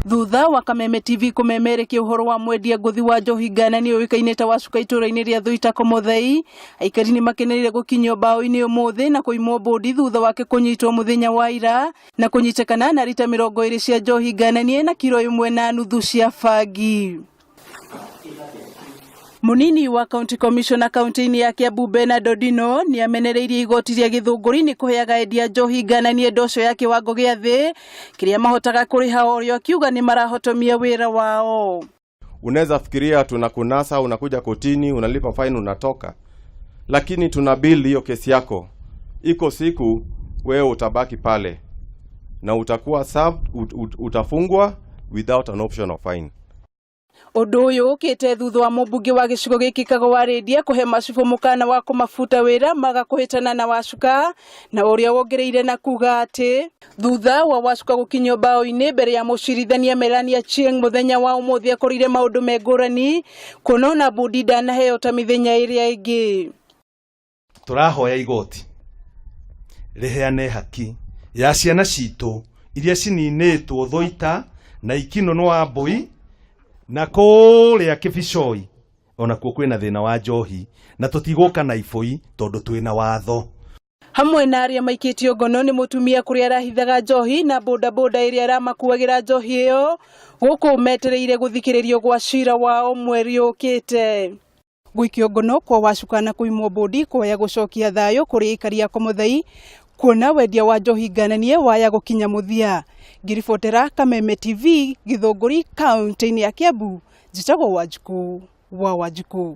Thutha wa Kameme TV kũmemerekia ũhoro wa mwendia ngũthi wa njohi ngananie ũĩkaine ta Wacuka itũũra-inĩ rĩa Thuita Komothei, aikari nĩ makenereire gũkinyio mbaũ-inĩ ũmũthĩ na kũimwo mbũndi thutha wake kũnyitwo mũthenya wa ira na kũnyitĩkana na rita 20 cia njohi ngananie na kiro 1.5 cia bangi. Munini wa County Commissioner kaunti-inĩ ya Kiambu Bernard Odino nĩ amenereirie igoti rĩa Gĩthũngũri nĩ kũheaga endia njohi ngananie ndoco ya kĩwango gĩa thĩ kĩrĩa mahotaga kũrĩha o rĩo, akiuga nĩ marahotomia wĩra wao. Unaweza fikiria tunakunasa, unakuja kotini, unalipa fine, unatoka, lakini tuna build hiyo kesi yako. Iko siku wewe utabaki pale na utakuwa served, utafungwa without an option of fine. Ũndũ ũyũ ũkĩte thutha wa mũmbunge wa gĩcigo gĩkĩ Kago Rendia kũhe macibũ mũkana wa kũmabuta wĩra maga kũhĩtana na Wacuka, na ũrĩa wongereire na kuga atĩ thutha wa Wacuka gũkinyio mbaũ-inĩ mbere ya mũcirithania Melania Chieng mũthenya wa ũmũthĩ akorire maũndũ me ngũrani, kuona ona mbũndi ndanaheo ta mĩthenya ĩrĩa ĩngĩ. Tũrahoya igoti rĩheane haki ya ciana citũ iria cininĩtwo Thũita na Ikinũ nĩ wa Mbũi na kũrĩa Kĩbicoi, onakuo kwĩna thĩna wa njohi na tũtigũka na ibũi tondũ twĩna watho. Hamwe na arĩa maikĩtio ngono nĩ mũtumia kũrĩa arahithaga njohi na bodaboda ĩrĩa aramakuagĩra njohi ĩyo, gũkũ metereire gũthikĩrĩrio gwa cira wao mweri ũkĩte. Gũikio ngono kwa Wacuka na kũimwo mbũndi kwaya gũcokia thayũ kũrĩ aikari a Komothei, kuona wendia wa njohi ngananie waya gũkinya mũthia. Ngĩribotera Kameme TV Gĩthũngũri, kaunti-inĩ ya Kiambu, njĩtagwo Wanjikũ wa Wanjikũ.